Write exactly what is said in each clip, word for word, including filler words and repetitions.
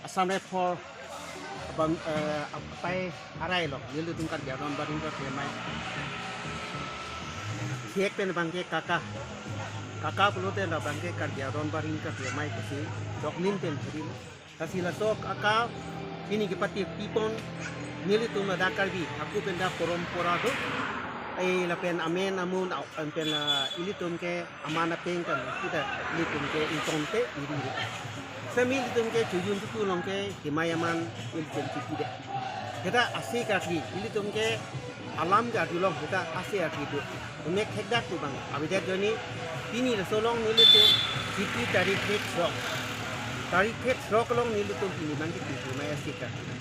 Assam Rifle abang, eh, apai arai lo, nelitum Karbi Anglong Baring Karbi Amei. Siek pen abangke kaka. Kaka pulote labangke Karbi Anglong Baring Karbi Amei pusi doklim pen puri lo. Lasi laso kaka pini kepatipon nelitum ladak Karbi, aku pen dak porom pora do. Eh, lapen amen amun, au-, pen, ah, ilitum ke aman apeng kan kita ilitum ke ingtong te iri. Semi ilitum ke chojun tutu along ke himai aman ilitum chiki de. Kita ase karkli, ilitum ke alam ke arjulong kita ase arki do. Umek hekdak tu bang, abidat joni, pini laso along nelitum, chiki tarik hek sok. Tarik hek sok along nelitum pini bang ke himai ase karkli.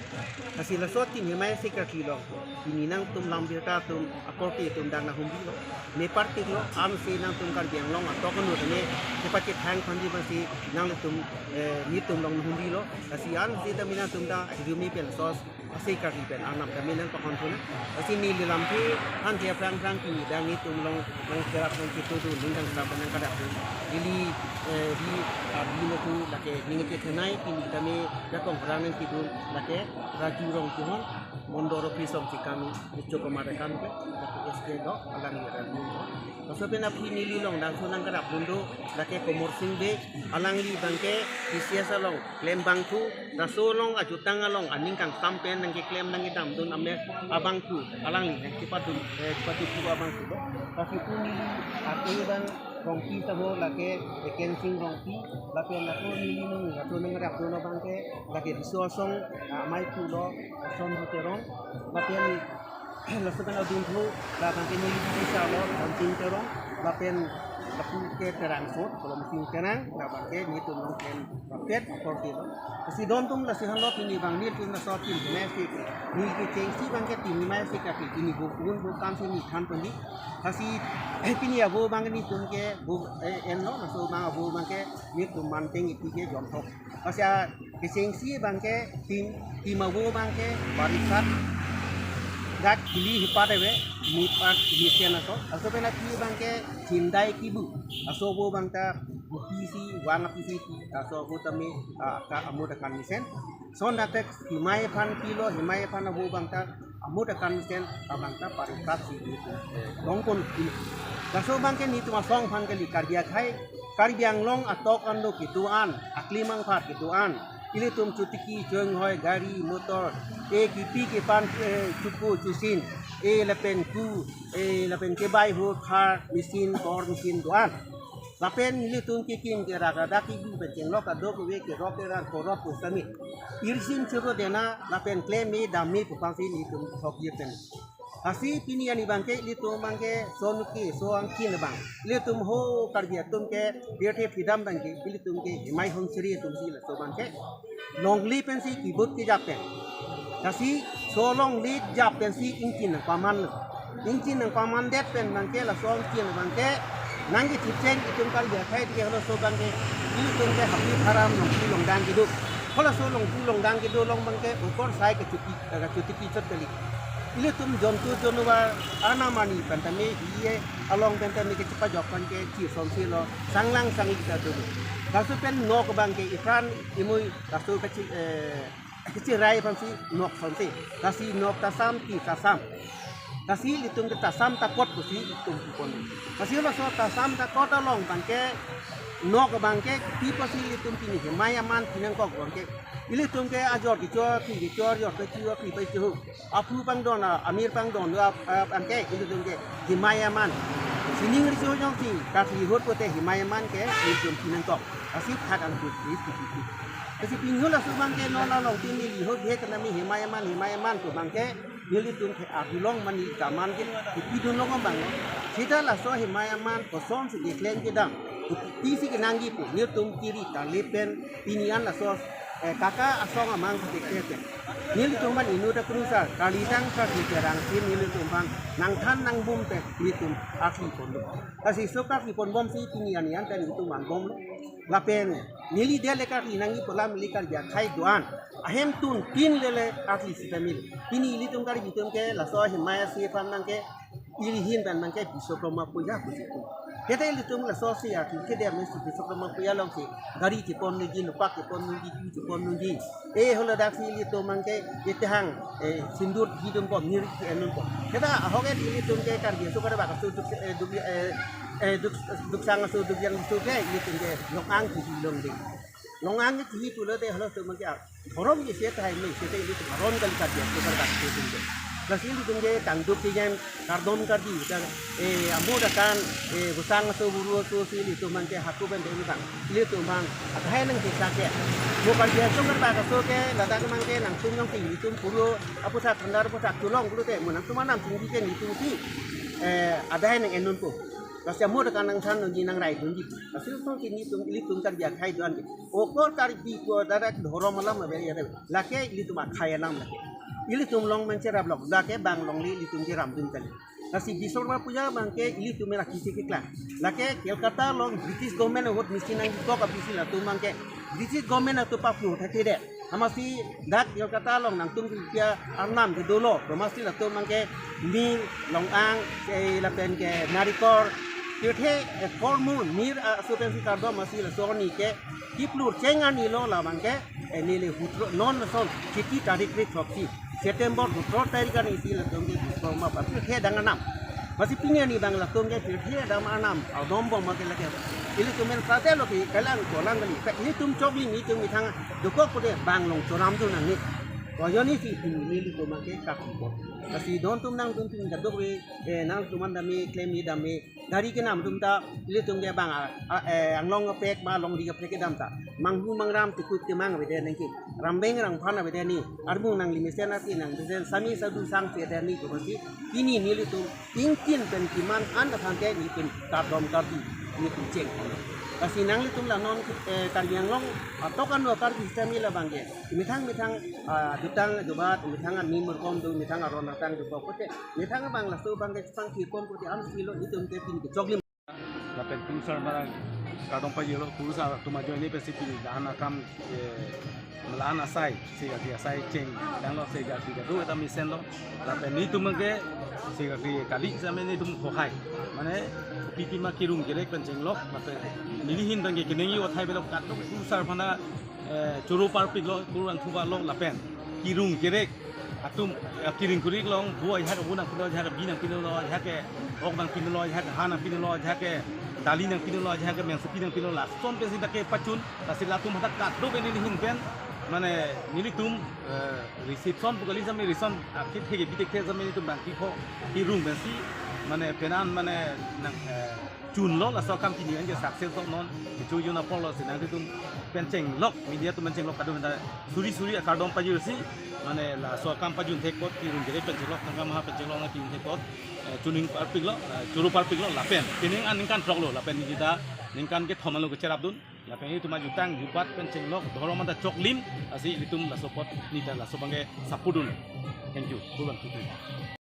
Lasi laso tin himai ase karkli along, pini nangtum lam birta atum, akorte atum dang nanghumri lo. Me partik lo, ansi nangtum Karbi Anglong atok anu tame, kepachethang phanji bangsi, nangtum, eh, nelitum along nanghumri lo. Lasi ansi tame nangtum ta, jumi pen sos, ase karkli pen, anam tame nangpahon thuna. Lasi neli lam phi, ansi aphrang phrang pini dang nelitum along, nangcherap nangkito do, ning kangsam nangkadap do. Ili, eh, di, ah, di natu, lake, ning ke thenai, pini tame, jakong phrang nangkidun, lake, Raju Rongkihon, Mondol Office along si kami, Nicho Kumar Dekan ke, lake S K do, alang ni Raju do. Laso pen aphi neli along dang so nangkadap dun do, lake Komor Sing Bey, alangli bangke T C S along, klem bangthu, laso along ajutang along, aning kangsam pen nangkeklem nangkedam dun ame abangthu, alangli nangkepadun, eh, kepaduthu abangthu do. Lasi pu neli, ate bang, Rongpi sabo lake, eh, Kensing Rongpi, lapen ako neli nung, laso nangkadap dun abangke, lake Riso Asong, ah, amei pulo, Ason Terong, lapen laso pen adunthu, labangke neli bisa lo, Dancing Terong, lapen lapu ke Terang Sot, Kolom Sing Terang, labangke nelitum along pen, lapet, akorte lo. Lasi don atum lasi henlo pini bang nelitum laso tin himai ase ke. Neli kechengsi bangke tin himai ase karkli, pini bu, un bu kam si neli than pandi. Lasi, eh, pini avo bang nelitum ke, bu, eh, enlo, laso bang avo bangke, nelitum manteng iti ke jonthok. Lasi a, kechengsi bangke tin, tim avo bangke, barikat, dak hili hipat ave, mipat, misen aso. Laso pen aphi bangke, chindai kibu. Laso avo bangta, pisi, vang apisi, laso avo tame, ah, ka amut akan mesen. Son dak himai aphan pilo, himai aphan avo bangta, amut akan mesen, abangta parikat si gitu. Dongpon pilo. Laso bangke nelitum asong aphan kali Karbi akhei, Karbi Anglong atok anu kedo-an, aklimang phat kedo-an. Ilitum chotiki, chonghoi, gari, motor, eh, kipi kepan, eh, chuku, chusin, eh, lapen ku, eh, lapen kebai ho, khar, machine, kor, machine do-an. Lapen ilitum kekim kerak ladak kibu pen chenglok adok ave kerok kerak korok pusami. Irsin chero dena lapen klem me dam me pu aphansi ilitum thok ye pen. Lasi pini ani bangke ilitum bangke son ke so angkin bang. Ilitum ho Karbi atum ke birthe pidam bangke ilitum ke himai hon siri atum si laso bangke. Longle pensi kibut kejap pen. Lasi so longle jap pensi ingchin nangpaman lo. Ingchin nangpaman det pen bangke laso ingchin bangke nangkechecheng itum Karbi akhei ke halaso bangke ilitum ke happy pharam longpu longdang kedo. Halaso longpu longdang kedo along bangke ukor sai kechuti, kechuti kichot kali. Ilitum jontu januar anam ani pantame hiye along pantame kechepajok pen ke chi somsi lo sanglang sangli ta dulu. Laso pen nok bangke ipran imui laso kechi, eh, kechirai aphansi nok sonte. Lasi nok tasam ti tasam. Lasi ilitum ke tasam takot pusi ilitum pupon. Lasi laso tasam takot along bangke nok bangke pi pusi ilitum pini himai aman pinangkok bangke. Ilitum ke ajor kechor, pi kechor, jor kechor, pi pai chehu. Aphu pangdon, a, amir pangdon, a, a, bangke ilitum ke himai aman. Sining riso jongsi, karkli ahut pute himai aman ke ilitum pinangkok. Lasi thak angkut, isi, isi. Lasi pinhul asu bangke non along tin neli hut he kenami himai aman, himai aman pu bangke, nelitum ke arjulong mani kaman ke, ipidun long bang. Sita laso himai aman kosonsi keklem kedam, ipisi kenangji pu, nelitum kiri kali pen, pini an laso, eh, kaka asong amang ketek pen. Nelitum aphan inut akrusar, kalitang karkli kerang sin nelitum aphan, nangthan nangbum pen, nelitum karkli pon. Lasi so karkli ponbomsi pini ani an pen nelitum anbom. Lapen neli dele karkli nangji pu alam neli Karbi akhei do-an. Ahem tun tin lele karkli sita mil. Pini ilitum Karbi atum ke laso himai ase aphan bangke ilihin pen bangke Biswakarma Puja pusi tum. Kete ilitum laso si arti kede ame si besok lemang puya long si gari chepon nungji, nupak chepon nungji, tu chepon nungji. Eh, holo dak si ilitum mangke ite hang, eh, sindur hidung ko, mirik si enun ko. Kete ahok et ilitum ke Karbi aso kada bak aso duk, eh, duk, eh, eh, duk, duksang aso duk yang aso ke ilitum ke long-ang si long ding. Long-ang ke kihi pulote halatum ke dhorom ke isi tahai me, isi te ilitum aron kali Karbi aso kada bak aso tum ke. Lasi ilitum ke tangduk ke jan kardom Karbi ta, eh, amo dakan, eh, gosang aso buru aso si ilitum mangke haku pen deng bang. Ilitum bang adhai nang tisa ke. Mo Karbi aso kada bak aso ke ladak mangke nangtum nangpi ilitum puro aputhak khandar aputhak tulong pulote mo nangtum anam tinggi ke ilitum si, eh, adhai nang enun po. Lasi amo dakan nangthan nangji nangrai dunji. Lasi lason ke ilitum, ilitum Karbi akhai do-an ke. Okor Karbi ko dadak dhorom alam ave ya. Lake ilitum akhai alam lake. Ilitum long men cherap lok, lake bang longle ilitum ke ramdun kali. Lasi Biswakar puja bangke ilitum mera kisi kikla. Lake Kolkata along British government ahut misi nangkok apisi latum bangke British government atum papu thakede. Amatsi dak Kolkata along nangtum ke arnam ke dolo, amatsi latum bangke mil, long-ang, ke lapen ke narikol, pirthe, eh, kormu, mir, ah, aso pensi kardom amatsi laso arni ke kiplur cheng arni lo labang ke, eh, neli hutro non son chiti tarik ri throksi September hutro tarik arni si latum ke Biswakar ma pa pirthe adang arnam. Amatsi pini arni bang latum ke pirthe adang arnam, adom bom ma ke lake. Ilitum men prate lo ke kalang kolang kali. Ka ilitum choklim ilitum methang dokok pute bang long choram tu nang ni. Ko joni si pini ilitum ke kapi ko. Lasi don tum nangtum pini kadokave, eh, nangtum an dam me, klem me dam me. Gari kenam atum ta ilitum ke bang a, a, eh, anglong kaprek ma longri kaprek kedam ta. Manghu mangram tukut temang avedet nangke. Rambeng rangphan avedet ni. Armu nangli mesen ati nang mesen sami sadu sangse avedet ni ko amatsi. Pini nelitum ingtin pen keman an aphan ke nelitum kardom Karbi nelitum cheng. Lasi nanglitum la non, eh, Karbi Anglong atok anu Karbi sitame labang ke. Methang methang, ah, dutang jubat, methang ani murkom do, methang aron atang do ko pute. Methang bang laso bangke pangkirpon pute amatsi lo itum ke pini kechoklim. Lapen kurusar mara kardom pajirlo, kurusar atum ajoine pensi pini la-an akam, eh, la-an asai, si gari asai cheng, dang lo si gari gadu eta mesen lo. Lapen nelitum ke si gari kali sitame nelitum kohai. Mane pipi ma kirung kerek pen cheng lo, lapen neli hin bangke keningje athai belok kadok kurusar aphan, eh, choro parpik lo, kurang thuba lo lapen kirung kerek atum, eh, kiring kurik long, bu ajahak bu nangpilo, ajahak bi nangpilo lo, ajahak ke ok nangpilo lo, ajahak ke ha nangpilo lo, ajahak ke dali nangpilo lo, ajahak ke mengsepi nangpilo lo, lason pensi dak ke pachun, lasi latum hadak kadok neli hin pen, mane nelitum, eh, reception pu kali sitame reception, akhir theke bitek the sitame nelitum bangke ko kirung pensi, mane penan mane nang, eh, chun lo laso akam pini an ke success lo non, kecho jun apor lo si nanglitum pen cheng lok, media atum pen cheng lok kadun ta suri suri akardom pajirsi, mane laso akam pajun thek kot kirung kerek pen cheng lok, tangka maha pen cheng lok na kirung thek kot, eh, chuning parpik lo, eh, choro parpik lo lapen. Pini an ningkan throk lo lapen neli ta ningkan kethom lo kecherap dun, lapen itum ajutang jubat pen cheng lok, dhorom anta choklim, lasi itum laso apot neli ta laso bangke support dun. Thank you. Kurang tutu.